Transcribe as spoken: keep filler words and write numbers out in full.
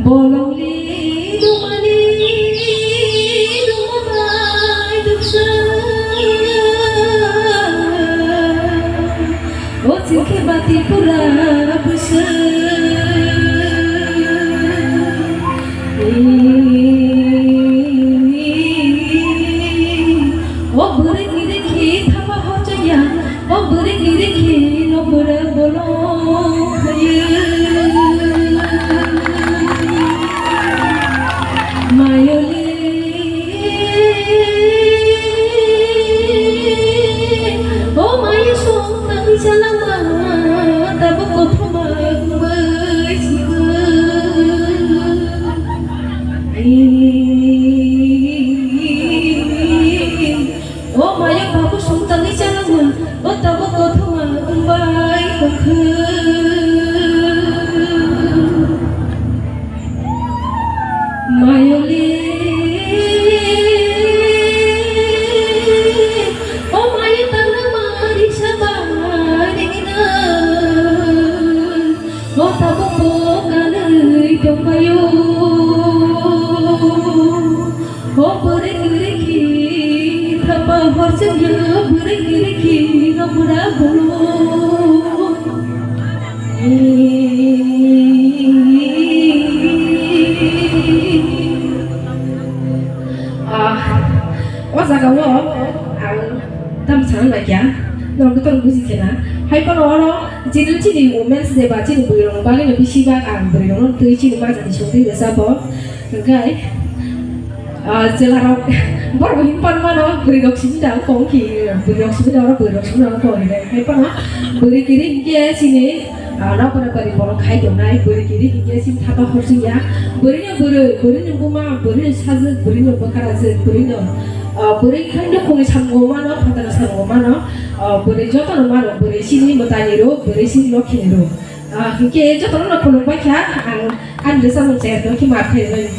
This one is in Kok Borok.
Bolongni dumani dumbai duksa. O chwngkhe bati pura bwsa. O bwrwi ni rikhi thapa hochaya. O bwrwi ni rikhi no pura bolong khayo. Mayoli. O mayo song tang chalama tabuk kothoma gumbai sikha. O mayo babu song tang chalama o tabuk kothoma gumbai sikha. Mayoli. O mayo tangna mari sabarina. O tabuk bo kanwi tongbayo. O bwrwi kwrwi khi thapa horsing yo bwrwi kwrwi khi no pura bolo. Ah, o jaga o ang tam sana laikya, norok to buji kena. Hai kono oro chini chini moments de ba chini bwrwi rok bagwi no bisi bak ang bwrwi rok no twi chini majani songwi resa bo. Hwnkhe, ah, chwla rok borok bo himpan mano bwrwi rok simi da kong ki bwrwi rok simi da oro bwrwi rok simi da kong hwnkhe hai kono bwrwi kiri hwnkhe chini Ah, nokora bari borok khai tongnai, bwrwi kiri hinkhe sini thapa horsing ya. Bwrwino bwrwi, bwrwino buma, bwrwino sajwk, bwrwino bwkharajwk, bwrwino, ah, bwrwi khaino khungni samungo mano, phataro samungo mano, ah, bwrwi jotono mano, bwrwi sini mwtaini rw, bwrwi sini lokhini rw. Ah, hinkhe jotono no khulumbai kha, ang ani bwsa mung chayar no khe maaf khairoknai.